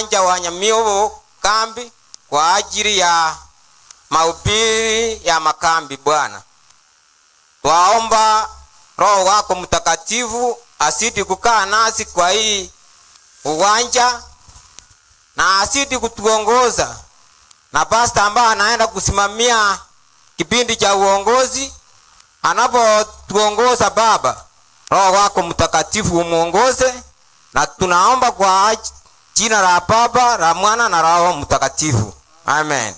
uwanja wa Nyamiobo kambi kwa ajili ya mahubiri ya makambi. Bwana, twaomba Roho wako Mtakatifu asidi kukaa nasi kwa hii uwanja na asidi kutuongoza, na pastor ambaye anaenda kusimamia kipindi cha uongozi anapotuongoza, Baba, Roho wako Mtakatifu umuongoze, na tunaomba kwa jina la Baba, la Mwana na Roho Mtakatifu. Amen.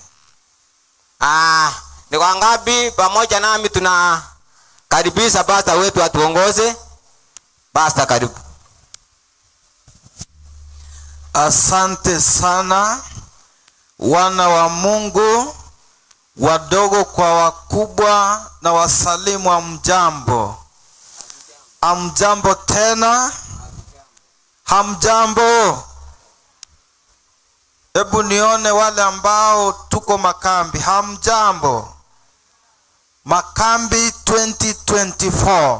Ni wangapi pamoja nami tunakaribisha pastor wetu atuongoze? Pastor, karibu. Asante sana wana wa Mungu, wadogo kwa wakubwa, na wasalimu hamjambo. Hamjambo tena? Hamjambo? Hebu nione wale ambao tuko makambi. Hamjambo? Makambi 2024,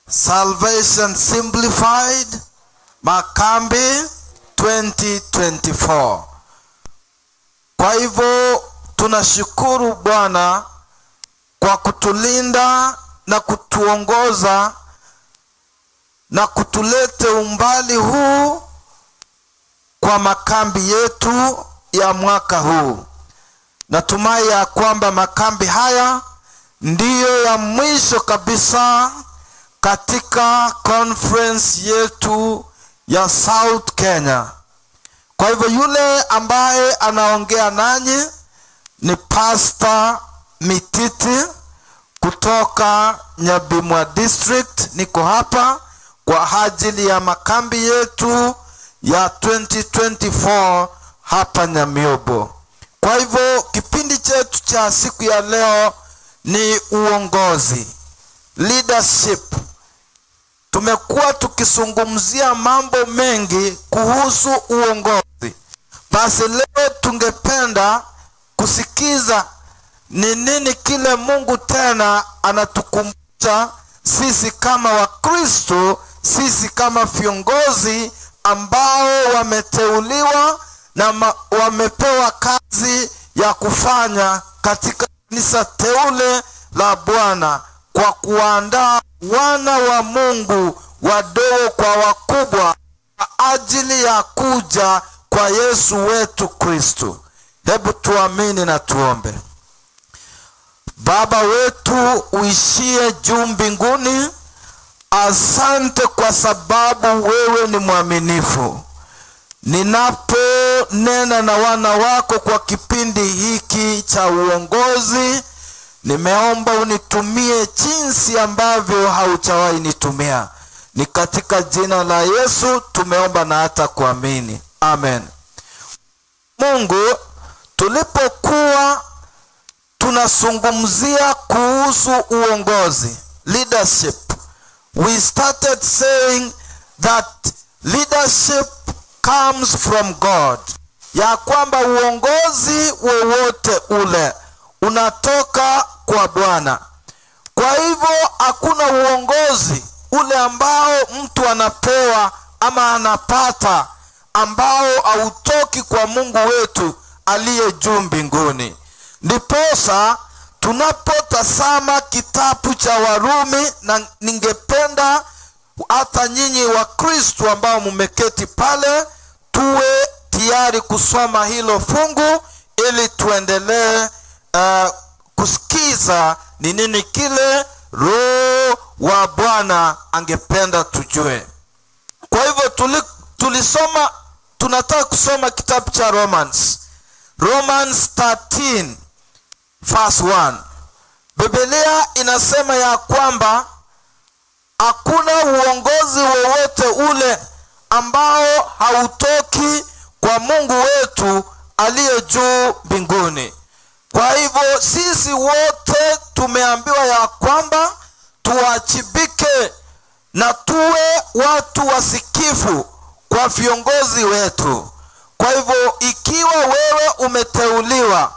Salvation Simplified, Makambi 2024. Kwa hivyo tunashukuru Bwana kwa kutulinda na kutuongoza na kutulete umbali huu kwa makambi yetu ya mwaka huu. Natumai ya kwamba makambi haya ndiyo ya mwisho kabisa katika conference yetu ya South Kenya. Kwa hivyo yule ambaye anaongea nanyi ni Pastor Mititi kutoka Nyabimwa District. Niko hapa kwa ajili ya makambi yetu ya 2024 hapa Nyamiobo. Kwa hivyo kipindi chetu cha siku ya leo ni uongozi, leadership. Tumekuwa tukizungumzia mambo mengi kuhusu uongozi. Basi leo tungependa kusikiza ni nini kile Mungu tena anatukumbusha sisi kama Wakristo, sisi kama viongozi ambao wameteuliwa na wamepewa kazi ya kufanya katika kanisa teule la Bwana, kwa kuandaa wana wa Mungu wadogo kwa wakubwa kwa ajili ya kuja kwa Yesu wetu Kristo. Hebu tuamini na tuombe. Baba wetu uishie juu mbinguni, asante kwa sababu wewe ni mwaminifu. Ninaponena na wana wako kwa kipindi hiki cha uongozi, nimeomba unitumie jinsi ambavyo haujawahi nitumia. Ni katika jina la Yesu tumeomba na hata kuamini. Amen. Mungu, tulipokuwa tunazungumzia kuhusu uongozi, leadership, we started saying that leadership comes from God. Ya kwamba uongozi wowote ule unatoka kwa Bwana. Kwa hivyo hakuna uongozi ule ambao mtu anapewa ama anapata ambao hautoki kwa Mungu wetu aliye juu mbinguni. Ndiposa tunapotazama kitabu cha Warumi, na ningependa hata nyinyi wa Kristo ambao mmeketi pale tuwe tayari kusoma hilo fungu ili tuendelee kusikiza ni nini kile Roho wa Bwana angependa tujue. Kwa hivyo tulisoma, tunataka kusoma kitabu cha Romans. Romans 13 verse 1. Biblia inasema ya kwamba hakuna uongozi wowote ule ambao hautoki kwa Mungu wetu aliye juu mbinguni. Kwa hivyo sisi wote tumeambiwa ya kwamba tuwajibike na tuwe watu wasikifu kwa viongozi wetu. Kwa hivyo ikiwa wewe umeteuliwa,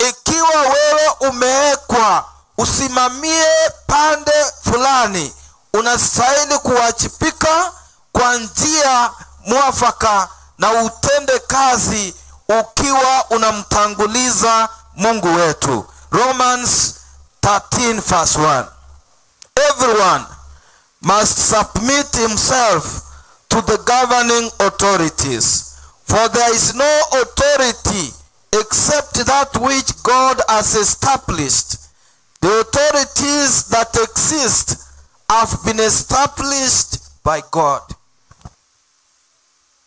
ikiwa wewe umewekwa usimamie pande fulani, unastahili kuwajibika kwa njia mwafaka na utende kazi ukiwa unamtanguliza Mungu wetu. Romans 13 verse 1. Everyone must submit himself to the governing authorities, for there is no authority except that which God has established. The authorities that exist have been established by God.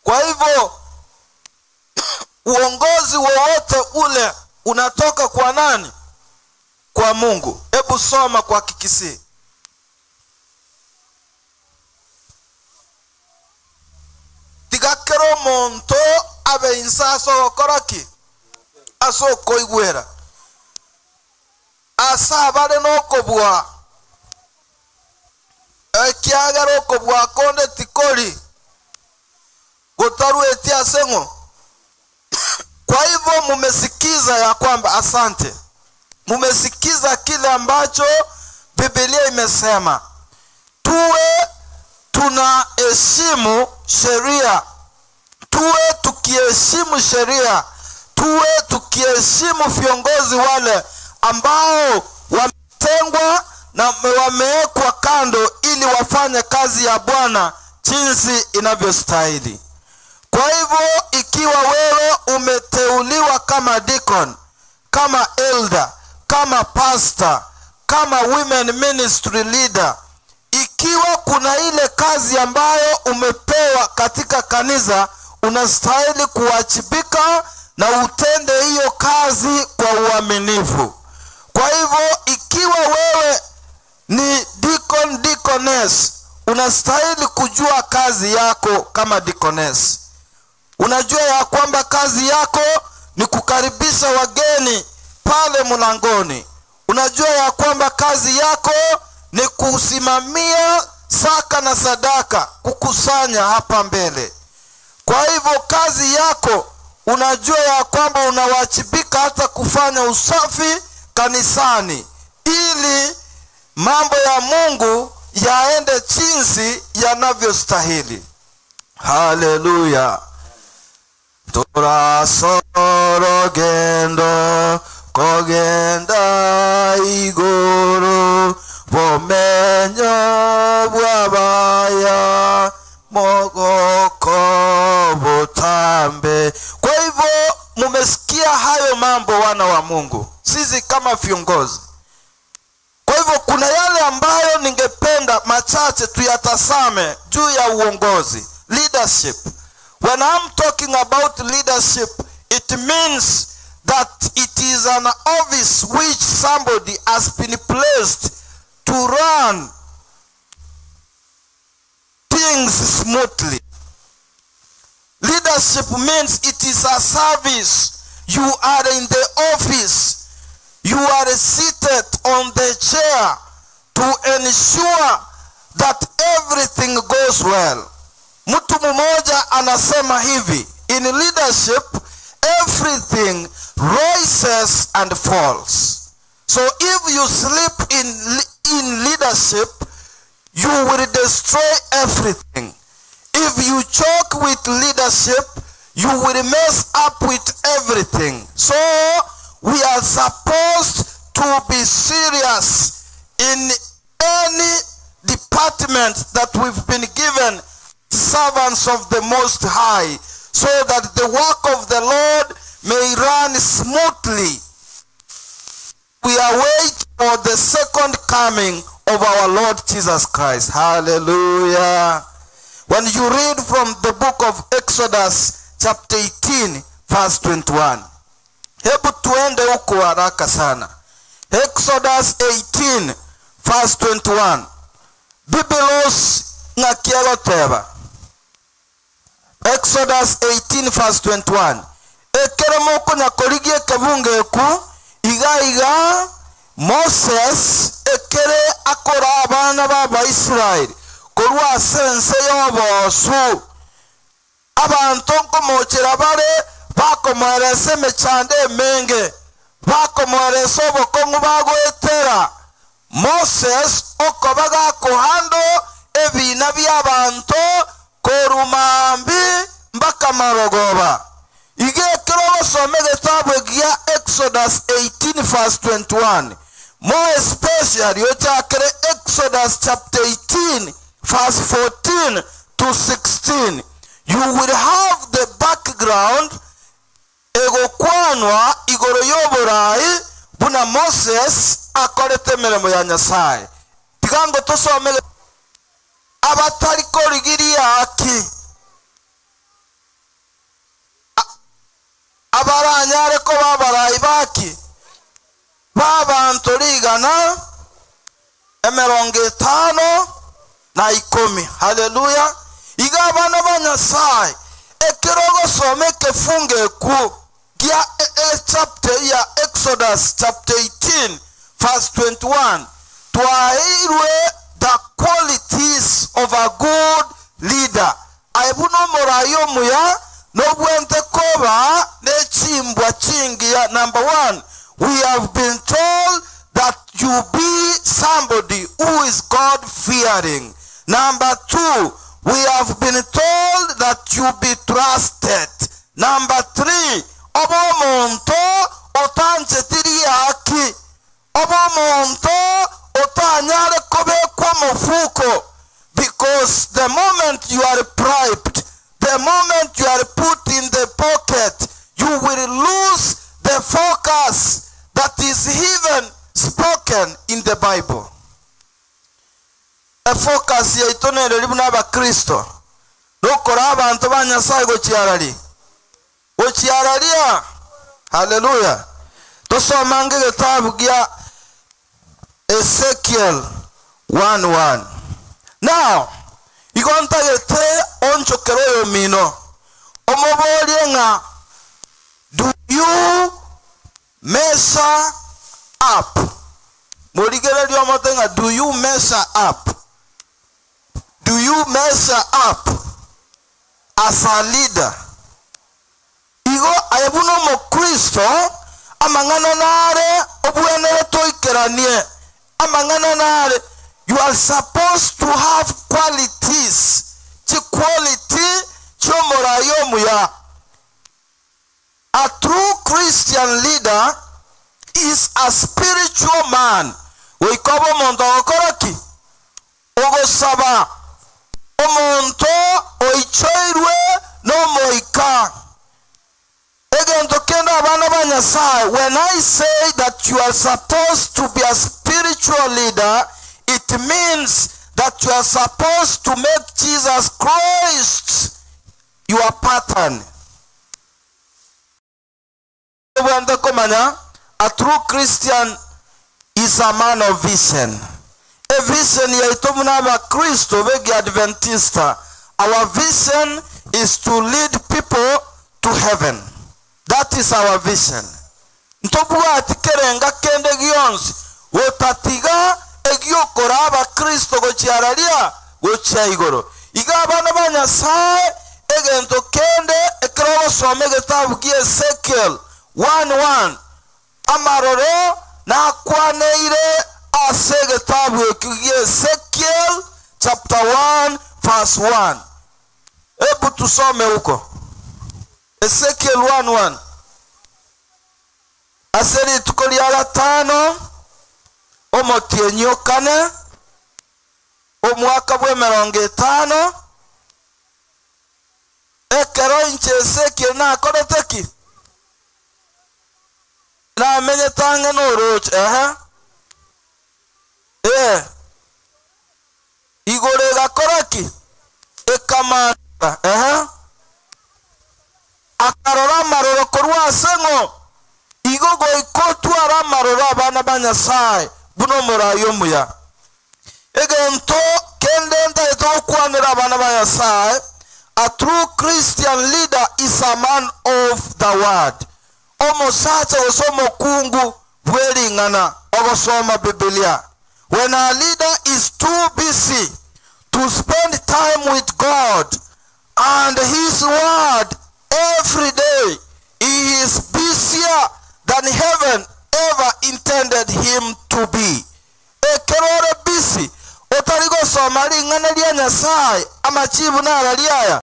Kwa hivyo uongozi wowote ule unatoka kwa nani? Kwa Mungu. Hebu soma kwa Kikisii. Tigakero monto abe insaso okoraki aso koigwera asa bare nokobwa ekiagera okobwa konde tikori gotarueti asengo. Kwa hivyo mumesikiza ya kwamba, asante, mumesikiza kile ambacho Biblia imesema. Tuwe tunaheshimu sheria, tuwe tukiheshimu sheria, tuwe tukiheshimu viongozi wale ambao wametengwa na wamewekwa kando ili wafanye kazi ya Bwana jinsi inavyostahili. Kwa hivyo ikiwa wewe umeteuliwa kama deacon, kama elder, kama pastor, kama women ministry leader, ikiwa kuna ile kazi ambayo umepewa katika kanisa, unastahili kuwajibika na utende hiyo kazi kwa uaminifu. Kwa hivyo ikiwa wewe ni deacon, deaconess, unastahili kujua kazi yako kama deaconess. Unajua ya kwamba kazi yako ni kukaribisha wageni pale mlangoni. Unajua ya kwamba kazi yako ni kusimamia saka na sadaka, kukusanya hapa mbele. Kwa hivyo kazi yako, unajua ya kwamba unawajibika hata kufanya usafi kanisani ili mambo ya Mungu yaende jinsi yanavyostahili. Haleluya. Turasorogendo kogenda iguru bomenyo bwabaya mogoko butambe. Kwa hivyo mumesikia hayo mambo, wana wa Mungu, sisi kama viongozi. Kwa hivyo kuna yale ambayo ningependa machache tuyatazame juu ya uongozi, leadership. When I'm talking about leadership, it means that it is an office which somebody has been placed to run things smoothly. Leadership means it is a service. You are in the office. You are seated on the chair to ensure that everything goes well. Mtu mmoja anasema hivi, in leadership, everything rises and falls. So if you sleep in leadership, you will destroy everything. If you choke with leadership, you will mess up with everything. So we are supposed to be serious in any department that we've been given, servants of the Most High, so that the work of the Lord may run smoothly. We await for the second coming of our Lord Jesus Christ. Hallelujah. When you read from the book of Exodus chapter 18 verse 21. Hebu tuende huko haraka sana. Exodus 18 verse 21. Bibilos ng'akiagoteba. Exodus 18 verse 21. Ekero moko nyakorigie kebunge eku iga iga Moses ekere akora abana baba Israeli korwa sense yobosu abantu nkomochera bare bakomweresa emechando emenge bakomweresa obokong'u bagoetera. Moses okobaga kuhando ebina by'abantu korumambi mpaka marogoba. Igekero basome getabu gya Exodus 18 verse 21. More especially ochakere Exodus chapter 18 verse 14 to 16. You will have the background egokwanwa igoro yoborai buna Moses akorete emeremo ya Nyasaye. Tigango tosome abatari korigiria aki abaranyare ko babarai baki babantu rigana emerongo etano na ikomi. Haleluya. Iga abana ba Nyasaye ekirogo some kefunge ku gya chapter ya Exodus chapter 18 verse 21 twairwe the qualities of a good leader. Aibuno morayo muya nobwente koba nechimbwa chingi ya. Number 1, we have been told that you be somebody who is God fearing. Number 2, we have been told that you be trusted. Number 3, obomonto otanche haki. Obomonto otanyare kobekwa mufuko. Because the moment you are bribed, the moment you are put in the pocket, you will lose the focus that is even spoken in the Bible. A focus ya itonere libuna abakristo nokora abantu ba Nyasaye gochiarari gochiararia. Haleluya. Tosomange getabu gya Ezekiel 1:1. Now igonta gete onchokero yomino omobolie nga, do you measure up? Morigererio omotenga, do you measure up? Do you measure up as a leader? Igo ayebuno mo Kristo amang'ana nare obuenere toikeranie amang'ana nare. You are supposed to have qualities. Chi quality chomorayo muya. A true Christian leader is a spiritual man. Oikobo monto okoraki ogosaba omonto oichoirwe no moika. Egento kenda abana ba Nyasaye. When I say that you are supposed to be a spiritual leader, it means that you are supposed to make Jesus Christ your pattern. A true Christian is a man of vision. A vision ya Kristo begi Adventista. Our vision is to lead people to heaven. That is our vision. Ntobwa atikerenga kende gionsi wotatiga egiokora abakristo gochiararia gochia igoro. Iga abana ba Nyasaye egento kende ekero some getabu kia Ezekiel 1:1 amaroro nakwaneire ase getabu kia Ezekiel chapter 1 verse 1. Hebu tusome huko Ezekiel 1:1. Aseri tukolia gatano omotienyo kane omwaka bw'emirongo etano ekero inche Ezekiel nakorete ki namenye tange n'oroche igoro egakora ki ekamara akarora amaroro korwa ase ng'o igo goikotwara amaroro abana ba Nyasaye buno morayo muya. Egento kende ndaete okwanera abana ba Nyasaye. A true Christian leader is a man of the word. Omosacha gose omokungu bwering'ana ogosoma Biblia. When a leader is too busy to spend time with God and his word every day, he is busier than heaven ever intended him to be. Ekerore busy otari gosoma ring'ana ria Nyasaye amachibu narariaya.